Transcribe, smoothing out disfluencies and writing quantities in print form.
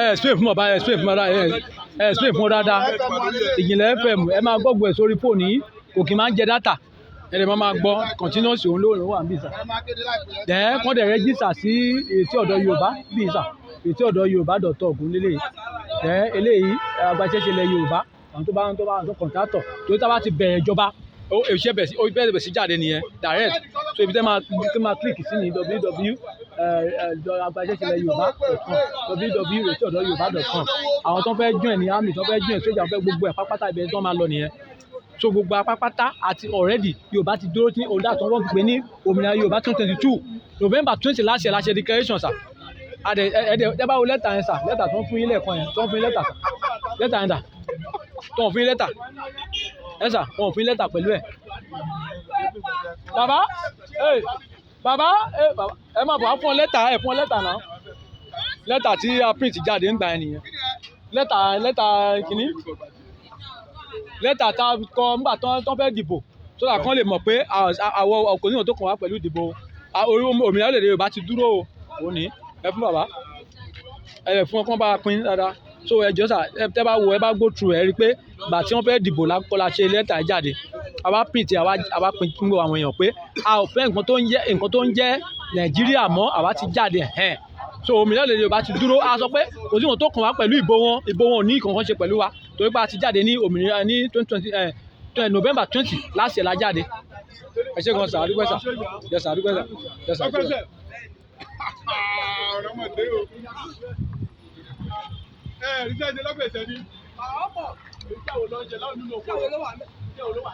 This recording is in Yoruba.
Ẹ explain fún bàbá, ẹ explain fún bàbá, ẹ explain fún wọn dáadáa. Ìjìnlẹ̀ FM, ẹ máa gbọ́gbọ́ ẹ̀ sórí fóònù yìí, kò kì í máa ń jẹ data. Ẹ lè máa gbọ́ continuous, òun lóòrùn wà níbí sà. Then kọ́ dẹ̀ register sí Ìrètí Ọ̀dọ́ Yorùbá bí sà, Ìrètí Ọ̀dọ́ Yorùbá.org lélẹ́yìí. Then eléyìí, agbaṣẹ́ṣe ilẹ̀ Yorùbá, àwọn tó bá tó contractor, torí tá bá ti bẹ̀rẹ̀ ìjọba, ó iṣẹ́ bẹ̀rẹ̀ sí, ó bẹ̀rẹ̀ sí jáde nìyẹn direct. So ibi tẹ́ máa click sí ní www.agbaṣẹ́ṣe ilẹ̀ Yorùbá.com, www.ìrètí ọ̀dọ́ Yorùbá.com. Àwọn tó ń fẹ́ join ní army, tó ń fẹ́ join sójà, tó ń fẹ́ gbogbo ẹ̀ pápátá, ibẹ̀ tó máa lọ nìyẹn. So gbogbo apápátá àti already Yorùbá ti dúró tí òun dàtọ̀ wọ́n fi pè ní òmìnira Yorùbá 2022 November 20 last year la ṣe declaration sà. Adẹ ẹdẹ ẹ bá wo lẹ́tà yẹn sà, lẹ́tà tó ń fún yín lẹ́ẹ̀kan yẹn, tó ń fún yín lẹ́tà sà, lẹ́tà yẹn dà? Tó ń fún yín lẹ́tà ẹ sà, wọ́n fún yín lẹ́tà pẹ̀lú ẹ̀. Bàbá ẹ, bàbá ẹ, bàbá ẹ má bọ̀ á fún ọ lẹ́tà ẹ, fún ọ lẹ́tà náà. Lẹ́tà tí a print jáde ń gbà yẹn nìyẹn. Lẹ́tà kìíní, lẹ́tà tá a kọ nígbà tó fẹ́ dìbò, so that kán lè mọ̀ pé àwọn ọkùnrin tó kàn wá pẹ̀lú ìdìbò orí òmìnira orílẹ̀-èdè Yorùbá ti dúró o. Òun ní ẹ fún bàbá, ẹ lè fún ọkàn bá a pín dáadáa. So ẹ jọ̀ọ́ sà, ẹ tẹ́ bá wo, ẹ bá go through, ẹ rí i pé ìgbà tí wọ́n fẹ́ dìbò la kọ́ la ṣe lẹ́tà yìí jáde. A wá print, àwa pín fún àwọn èèyàn pé a ò fẹ́ nǹkan tó ń jẹ́ Nàìjíríà mọ́, àwa ti jáde ẹ̀hẹ́n. So òmìnira orílẹ̀-èdè Yorùbá ti dúró. A sọ pé kò sí nǹkan tó kàn wá pẹ̀lú ìbò wọn, ìbò wọn ò ní nǹkan kan ṣe pẹ̀lú wa, torí pé a ti jáde ní òmìnira ní 2020 November 20 last year la jáde. Ẹ ṣé gan sà, àdúgbò sà. Yes sà, àdúgbò sà. Yes sà, àdúgbò sà. Ọ̀rọ̀ mọ̀ dé o. Ẹ rí sẹ́yìn lọ́gbẹ̀ẹ́sẹ̀ ni. Iṣẹ́ wo ló ń ṣe lọ́dún nínú oko? Iṣẹ́ wo ló wà?